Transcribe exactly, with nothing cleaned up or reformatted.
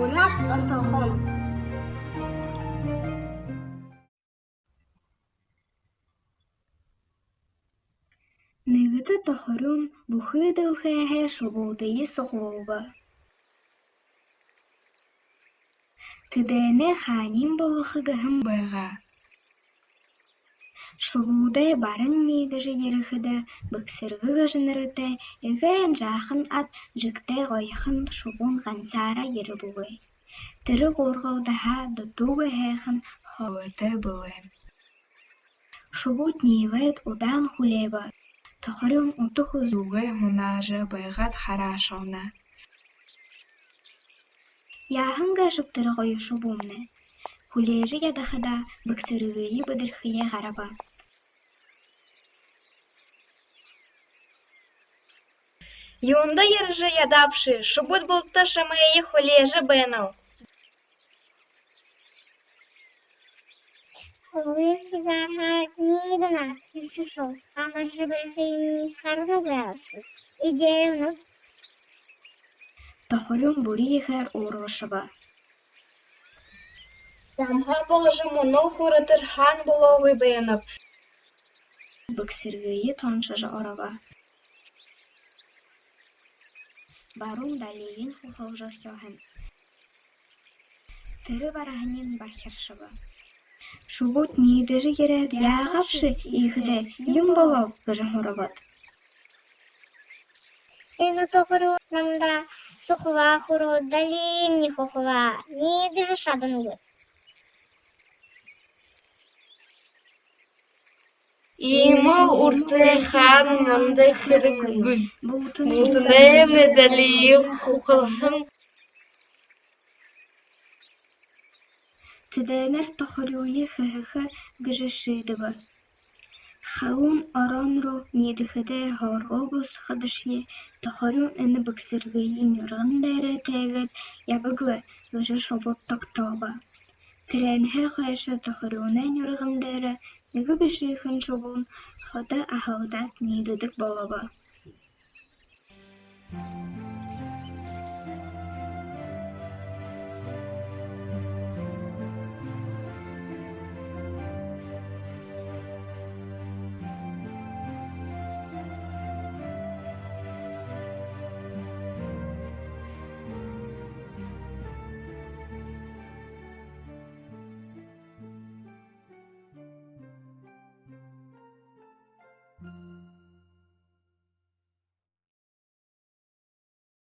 Унаад онтохон. Нэгэтэ тохорюун бүхы дэлхэйһээ шубуудые суглуулба. Тэдэнэй хаанань болохо гэһэн байгаа. Шубуудай баран ниидэжэ ерэхэдэ, Бэгсэргэ гэжэ нэрэтэй эгээн жаахан ад жэгтэй гоёхон шубуун гансаараа ерэбэ гээ. Тэрэ гуургалдаһаа дутуугүй һайхан хоолойтой бэлэй. Шубууд ниилээд удаан хүлеэбэ. Тохорюун утагүй зүүгээ һунаажа байгаад хараашална. Яаһан гээшэб тэрэ гоё шубуумнай? Хүлеэжэ ядахадаа, Бэгсэргые бэдэрхэеэ гараба. Юундэ ерэжэ ядаабши, шубууд булта шамайе хүлеэжэ байнал. Хубын хизаарһаа ниидэнэ, эсэшэл, амаржа байхыень харанагүйш. Эдеэлнэ. Тохорюун бүри ехээр ууралшаба. Замһаа боложо мүнөө хүрэтэр һаан болоогүй байнаб. Бэгсэргые тоншожо оробо. Баруун далиин хухалжархёо һэн. Тэрэ бараһаниинь бархиршаба. Шубууд ниидэжэ ерээд: «Яагаабши, иихэдээ, юун болооб?» — гэжэ һурабад. «Энэ тохорюун намда суглаа хүрөө, далиимни хухалаа, ниидэжэ шаданагүй». «Иимэ уртын һаан намда хэрэггүй. Бултанаймни далиие хухалһан». Тэдэнэр тохорюуе хэһээхэ гэжэ шиидэбэ. Халуун орон руу ниидэхэдээ, һөөргөө бусахадашье тохорюун энэ Бэгсэргые нюрган дээрээ тээгээд ябаг лэ гэжэ шубууд тогтообо. Тэрээнһээ хойшо тохорюунай нюрган дээрэ нэгэ бишыхан шубуун ходо аһалдаад ниидэдэг болобо.